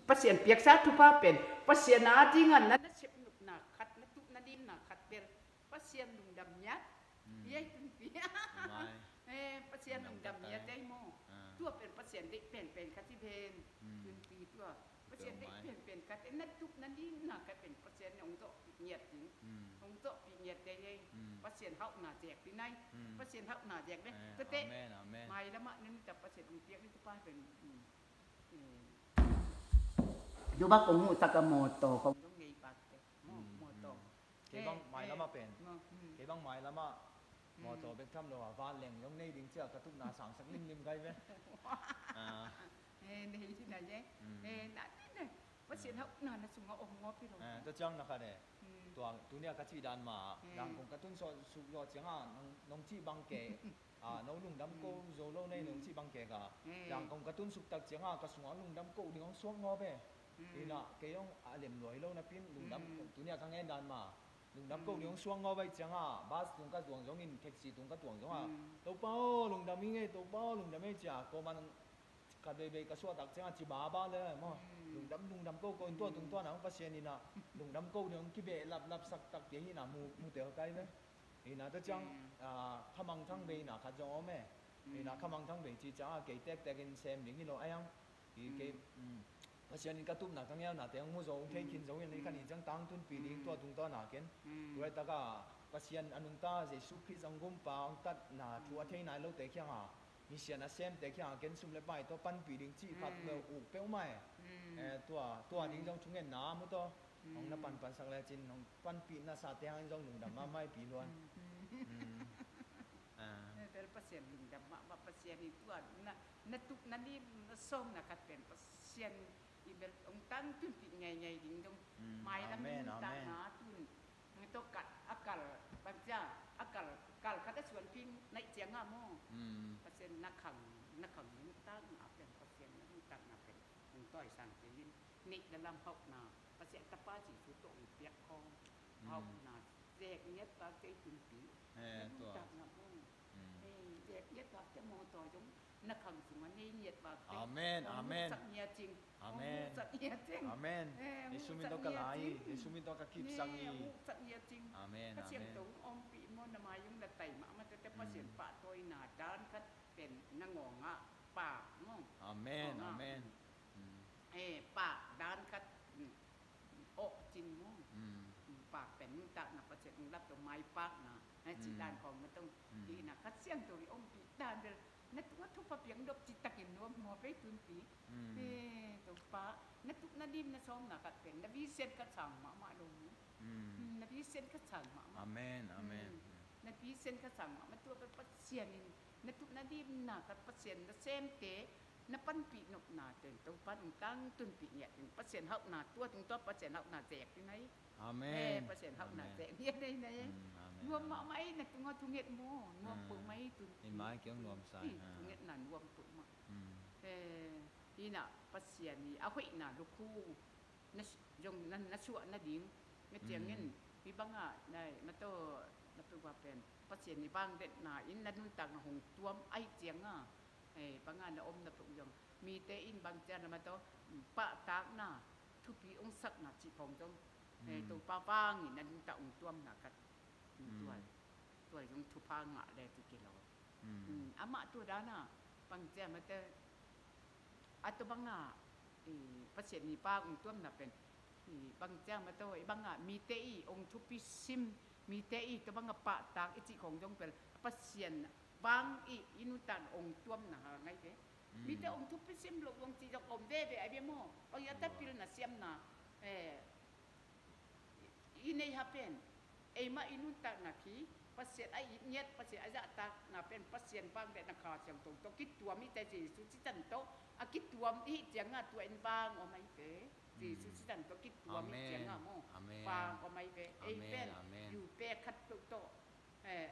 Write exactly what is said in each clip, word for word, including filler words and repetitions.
Pasian piaksa thupha pen Pasian a dingin na nasep nopna khat, na tup na limna khat bel Pasian lungdam ngiat. Mm. Hi ei tunpi. Mai. Eh, Pasian lungdam ngiat ei maw. Ah. Tua pen Pasian deih penpen khat hi ven. Mm. Tunpi tua. Pasian deih penpen khat, eh, na tup na limna khat pen Pasian in hong zawhpih ngiat ding. Mm. Hong zawhpih ngiat ding ei. Mm. Pasian hauhna zek ding nai. Mm. Pasian hauhna zek ding. Eh, tua teh. Amen, amen. Mai lamah na nuntak Pasian hong piak ding tua pa pen. Mm. Eh. Tua bang kong muhsak a mawtaw kong zong ngei bak teh. Maw, mm, mawtaw. Mm. Kei bang, eh, mai lamah pen. Maw, mm. Kei bang mai lamah. Mm. Mawtaw bek tham lo a, vanleng zong nei ding cia ka tupna sangsak limlim kai ve. Ah. Eh, nei ding na ye. Mm. Eh, na ding na. Pasian hauhna na sungah om ngawp hi lo. Eh, tua ciang na khat eh. Mm. Tua, tunia ka cih dan mah, eh, dan kong ka tun suk zawh ciangah, nong, nong cih bang kei. Ah, no lungdam ko zo lo nei nong cih bang kei ka. Dang kong ka tun suk tak ciangah ka sungah lungdam ko ding hong suak ngawp e. Inah kei hong a lem lua hi lo napi in lungdam ko, tunia ka ngen dan mah. Lungdam ko ding hong suak ngawp ahih ciangah bus tung ka tuang zongin, taxi tung ka tuang zongah, Topa aw, lungdam ing e, Topa aw, lungdam e cia. Ko man khat veivei ka suah tak ciangah ci baba le maw. Lungdam, lungdam ko ko in tua tung tua na hong Pasian inah lungdam ko ding hong kibehlap lapsak tak te hi na mu, mu tel kai ve. Ina tua ciang, ah, khamangthang bei na khat zong om e. Ina khamangthang bei ci ciang a kei tektek in sem ding hi lo a hiang. I kei, mm, Pasian in ka tupna ka ngeuna te hong mu zo, hong thei khin zo in i khan i ciang tangtunpih ding tua tungtawn a ken. Tua i taka Pasian a nungta Jesu Khrist hong gumpa hong tatna thu a thei nai lote khiang a, misian a semte khiang a ken sum le pai tawh panpih ding cih khat meuh uk peuhmah e. Eh, tua, tua ding zong thungetna mu tawh. Hong na panpansak lecin hong panpih nasate hangin zong lungdam mahmah i pi luan. Mm. Ah. Eh, bel Pasian lungdam mahmah, Pasian in tua na, na tup na lim na sawm na khat pen Pasian i bel hong tangtunpih ngaingai ding dong. Mm. Mailam amen, nuntakna amen. Tun. Ngi tawh kal, a kal, bang cia, a kal, kal khat a suan ping naih cianga maw. Mm. Pasian na khang, na khang nuntakna pen, Pasian na nuntakna pen hong tawisang kei in. Neih le lam hauhna, Pasian Tapa Jesu tawh hong piak khawng. Mm. Hauhna, zek ngiat bak tei tunpi. Eh, na tua. Nuntakna maw. Mm. Eh, zek ngiat bak tei maw tua zong, na khang sungah nei ngiat bak tei. Amen, amen. Hong muhsak ngiat cing. Amen. Hong muhsak ngiat cing. Amen. Eh, Jesu min tawh ka lai, Jesu min tawh ka kipsak hi. Hong muhsak ngiat cing. Amen, amen. Ka siangtho hong ompih maw, na mai hong la tai mahmah tete Pasian pahtawina dan khat pen na ngawngah pak maw. Amen, amen. Mm. Eh, pak dan khat, mm, awh cin maw. Mm. Mm, pak pen nuntakna Pasian hong lap tawh maipakna. Eh, ci dan khawng na tong. Mm. Hihna khat siangtho i ompih dan bel na tungah thupha piang dop citakin nuam maw pei tunpi. Mm. Eh, Topa, na tup na lim na sawm na khat pen na vision khat sang mahmah lo maw. Mm. Mm, na vision khat sang mahmah. Amen, amen. Mm. Na vision khat sang mahmah tua bel Pasian in na tup na lim na khat Pasian na semte na panpih nopna ten Topa in tangtunpih ngiat in Pasian hauhna tua tungtawn Pasian hauhna zek in ai. Amen. Eh, Pasian hauhna zek in ai, ai, ai. Mm, amen, amen. Nuam mahmah ai na tungah thunget maw. Nuam peuhmah ai tun. I mai kiang nuam sai. Thungetna nuam peuhmah. Mm. Eh, ina Pasian i a hoihna lukhu na, zong na, na suah nading. Na ciangin, mm, hih bangah, na, na tawh, na peuh pen Pasian i vangletna in na nuntakna hong tuam ahih ciangah, eh, bangah na om na peuh zong. Mite in bang ciang na ma tawh, mm, pahtakna, thupi hong sakna cih khawng zong. Eh, mm, Topa vangin na nuntak hong tuamna khat. Mm, mm. Tuai, tuai zong thupha ngah le tu kilo. Mm. Mm, amah tua dana, bang ciang ma tawh, a tua bangah, eh, Pasian i pa hong tuamna pen, eh, bang ciang ma tawh, eh, bangah mite i hong thupi sim, mite i tua bangah pahtak i cih khawng zong bel, Pasian vang i, i nuntak hong tuamna hang ai ve. Mm. Mite hong thupi sim lo hong cih zong om veve ai ve maw. Bang i a tapil na siamna, eh, i nei ha pen, eimah i nuntakna khi Pasian a it ngiat, Pasian a zahtakna pen Pasian vang le na Kha Siangtho tawh kituam i te Jesu citan tawh a kituam i hih ciangah tua in vang om ai ve. Jesu citan tawh kituam i hih ciangah maw. Amen. Vang om ai ve. Ei pen, amen, amen. Zu pek khat peuh tawh, eh,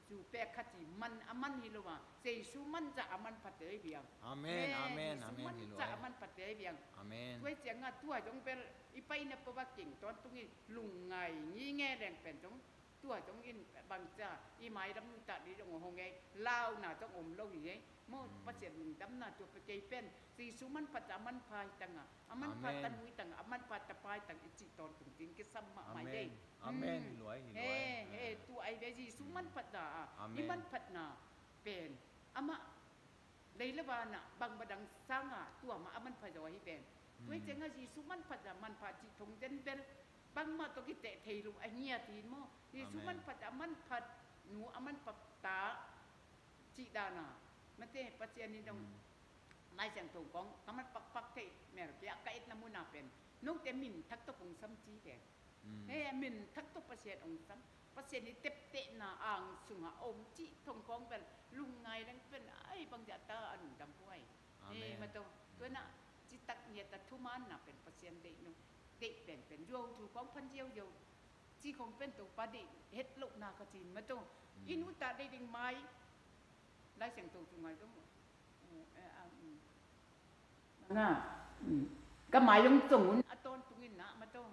zu pek khat i man, a man hi lo a. Jesu man zah a man phate hi viang. Amen, eh, amen, Jesu amen, man hi lo zah ai. A man phate hi viang. Amen. Tua i ciangah tua zong bel i paina peuh a keng tawntung i lungngai ngi nge leng pen zong Tua zong in bangcia i mailam nuntak dih zong hong ei, launa zong om lo hi ei. Maw, Pasian lungdamna tua pe kei pen Jesu manphat a manpha hi tanga, a manpha tanu hi tanga, a manpha tapa hi tanga i cih tawntung ding kisam mahmah ei. Amen. Hi luai, hi luai. He, he, tua ai ve Jesu manphat a, i manphatna pen amah lei le vanah bangmah dang sangah tua mah a manpha zaw ahi ven. Tua hi ciangah Jesu manphat a manpha cih thong zen bel bangmah tawh kiteh thei lo a ngiat hi maw. Jesu manphat a manphat nu a manphat ta cih dana mate Pasian in dong Lai Siangtho kong ka man pakpak thei mel kei a ka etna muna pen note min thak tawh kong sam ci ve. He min thak tawh Pasian ong sam. Pasian i teptehna ang sungah om cih thong kong bel lungngai leng pen ai bangzah ta a lungdam huai. He mato tuana citak ngiat a thumaanna pen Pasian deih nung deih penpen zuau thu kong phan ziauziau ci kong pen Topa deih het lohna ka cin mato. I nuta deih ding mai Lai Siangtho sungah zong nga ka mai zong zong un a tawntung in na mato.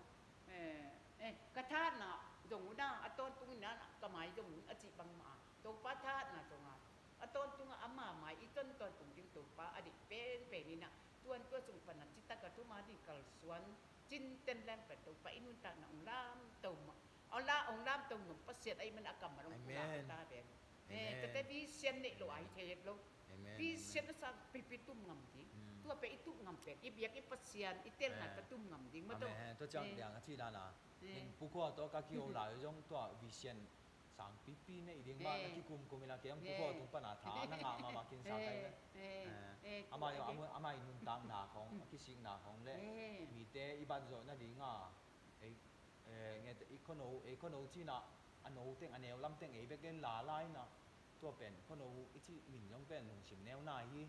Ka thahatna zong un a a tawntung in na ka mai zong un a cih bangmah a Topa thahatna zong a a tawntung a ama mai i ton tawntung ding Topa a deih penpen in a tuan tua sung pan a citak a thumaan ding kalsuan cinten leng pen Topa i nuntakna ong lamto mah a la ong lamto ngam Pasian a i man a kammal ong pulak ta pen. Tate vision neih lo a hi thei het lo. Vision a sang pipi tum ngam ding. Tua pe i tum ngam pen i biak i Pasian i telna ta tum ngam ding maw to. Tua ciang liang a ci dan a. Ning pukhua tawh ka kiho lai zong tua vision sang pipi neih ding mah na kikumkum ila kei ang pukhua tung pana tha na ngah mahmah kin sang kai le. Amah i nuntakna khong a kisikna khong le mite i banzawh nading a ei nge i khono ei khono cina a no teng a neu lam teng ei bek den la lai na tua pen khono i cih min zong pen lungsim neu nai hi.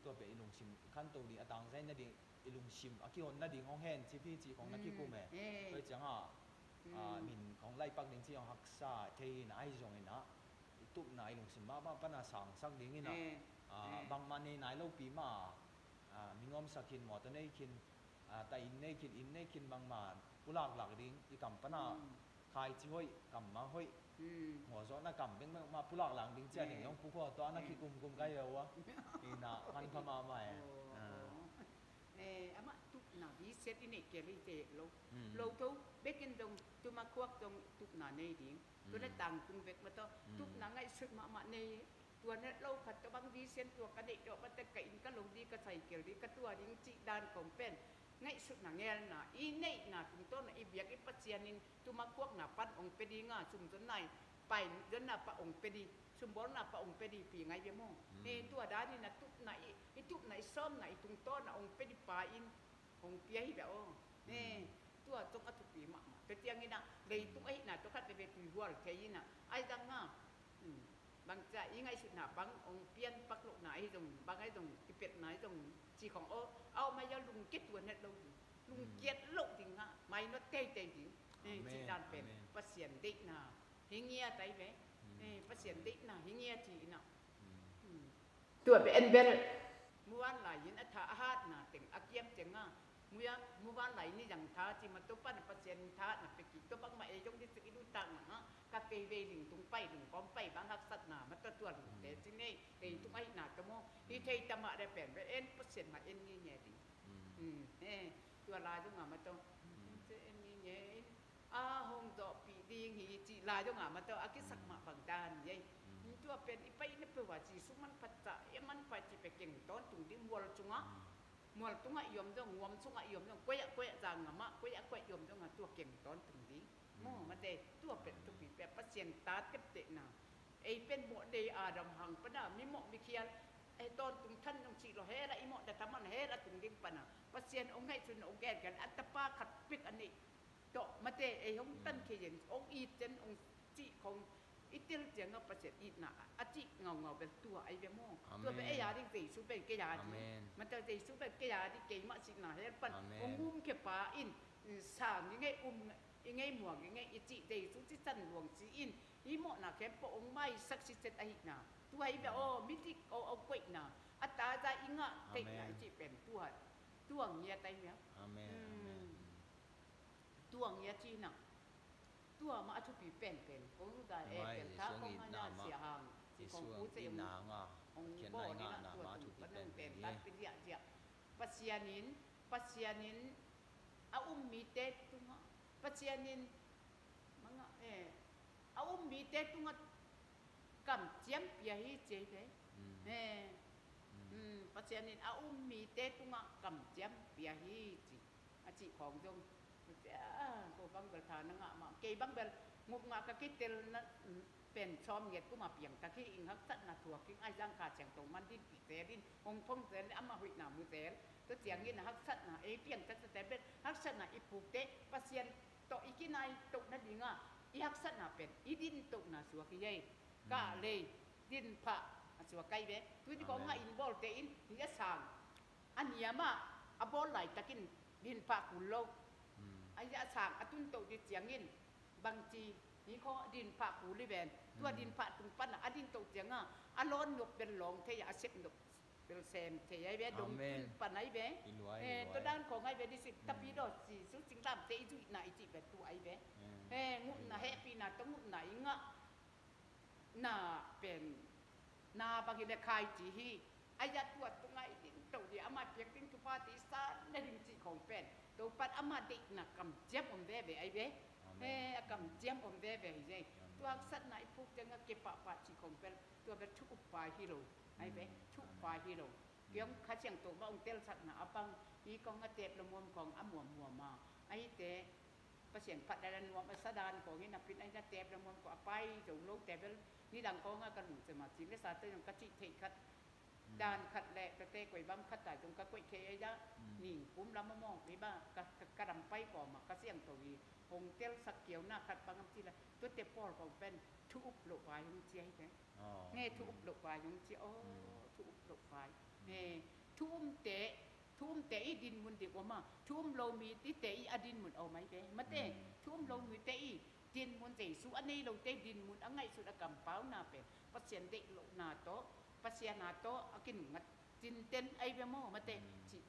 Tua pen i lungsim i khanto ding a tangzai nading i lungsim a kihon nading hong hen cip hi cih khong na kikum e. Tua i cianga min khong laipak ding cih hong haksa thei in ahi zong in a i tupna i lungsim mahmah pana sangsak ding in a bangmah nei nai lopi mah a mingawmsak khin mawtaw nei khin ta inn nei khin inn nei khin bangmah pulaklak ding i kam pana khaici hoih kammal hoih mawzawhna kam bengbeng mah pulaklak ding cia ding zong pukhua tua na kikumkum kai ve ua ina man kha mahmah e. Amah tupna vision i neih kel hi te lo lo tho bekin zong tuma khuak zong tupna nei ding tuna tangtung bek mah tawh tupna ngaihsut mahmah nei. Tua net lo khat tawh bang vision tua ka neih tawh mate ka inn ka lo ding ka cycle ding ka tua ding cih dan kong pen ngaihsutna ngelna i neihna tungtawna i biak i Pasian in tuma khuakna pan ong pe dinga sumzonna i pai zonna pa ong pe di sumbawlna pa ong pe di pi ngai bia maw. He tua dan in a tupna i tupna i sawmna i tungtawna ong pe di pa in hong pia hi bia aw. He tua tong a thupi mahmah tua tiang in a leitung ahihna tua khat veve tuihual thei in a ai dang a bangcia i ngaihsutna bang ong pian pak lohna ahi zong bang ahi zong kipetna ahi zong ci khong aw a om ahi a lungkia tuan het lo ding lungkiat loh ding a mainawt teitei ding. Ci dan pen Pasian deihna hi ngiat ahi ve. Pasian deihna hi ngiat hi in a tua pen bel muan lai in a tha a hatna teng a kiam teng a Muya muvan lai ni zang tha ci ma to pan Pasian tha na pe ki to bang ma ei zong di sik i lu tak na ha ka kei vei ling tung pai ling kawm pai bang haksatna ma to tua lungte ci nei leitung ahihna to maw hi thei ta mah le pen ve en Pasian ma en ngei ngei ding. Tua lai zong a ma to en ngei ngei in a hong zawhpih ding hi cih lai zong a ma to a kisak mah bang dan hi ei. Tua pen i paina peuh a Jesu manphat ca i manphat ci pe keng tawntung ding mual cungah mual tungah i om zong, nuam sungah i om zong, koiah koiah zang ngamah, koiah koiah i om zong a tua keng tawntung ding. Maw mate, tua pen thupi pia Pasian ta teptehna. Ei pen mawh dei Adam hang pana, mi mawh mi khial, ei tawntung than zong cih lo, hela i mawh da thaman hela tung ding pana. Pasian ong ngaihsun ong gengen, a tapa khat pek a neih. Tawh mate, ei hong tan khei zen, ong it zen, ong cih khong, i tel ciangah Pasian itna a cih ngaungau bel tua ai ve maw? Tua bel ei a ding Jesu bel kei a ding. Mate Jesu bel kei a ding keimah sihna hel pan. Hong um khe pa in sang i ngei um i ngei muang i ngei i cih Jesu ci san luang ci in i mawhna khempeuh hong maisak siset ahihna. Tua ai ve aw midik aw hong koihna a taza i ngah theihna i cih pen tua. Tua ngiat ai ve. Tua ngiat cihna. Tua mah a thupi penpen kong zuk dai e, pen tha kong ngana sia hang ci kong pu cei hong bawl in a tua tung pan hong pen tan pen ziahziah. Pasian in, Pasian in a um mite tungah, Pasian in manga e a um mite tungah kamciam pia hi ci hi ve. Pasian in a um mite tungah kamciam pia hi ci a cih khawng zong ko bang bel tha na ngah mah kei bang bel ngupngah ka kitel na pen sawm ngiat kuma piangtak hi ing haksatna thuak ing ai zang kha ciang tong man din pi zel in hong phong zel in amah huihna mu zel. Tua ciangin haksatna ei piangtak zel bel haksatna i pukte Pasian tawh i kinai toh nadinga i haksatna pen i din tohna suak hi ei. Kah lei din phah a suak kai ve. Tuni kong ngah in bawlte in hi a sang a niamah a bawl laitakin din phah kul lo. Ahi a sang a tun toh dih ciangin bangci hi khaw din phah kul hi ven. Tua din phah tung pana a din toh cianga a lawn nok bel lawng thei a sep nok bel sem thei ahi ve dong tun pan ahi ve. Tua dan khawng ahi ve dih sip tapi daw Jesu singlamte i zuihna i cih pen tu ahi ve. Ngupna hehpihna tawh ngupna i ngah na pen na bang hi le khai ci hi. Ahi a tua tunga i din toh dih amah piak ding thupha te i san na ding cih khawng pen Topan amah deihna kamciam om veve ahi ve. He a kamciam om veve hi ve. Tua haksatna i puk cianga kepahpah cih khawng pen tua bel thu up pai hi lo ahi ve. Thu up pai hi lo. Kiang kha ciang toh mah ong telsakna a bang hi kong a tep lo muam kong a muammuam a ahi te Pasian phat dala nuam a sadan kawngin a pin aina tep la muam ko a pai zo lo te bel nidang kawnga ka lungcem a cin le sa te zong ka cih theih khat dan khat le ka te koih bang khat ta zong ka koih thei aida ning pum lam a mawng kei ba ka dam pai kawma ka siangtho hi hong telsak kiauna khat bang am ci la tuate pawl kawng pen thu up loh vai hong cia hi te. Nge thu up loh vai hong cia aw thu up loh vai. Nge thu umte thu umte i dinmun ding om a thu um lo mi tite i a dinmun a om ai ve mate. Thu um lo mite i dinmun Jesu a nei lote dinmun a ngaihsut a kampauna pen Pasian deih lohna tawh Pasian a tawh a kinunga cinten ai ve maw mate. Cih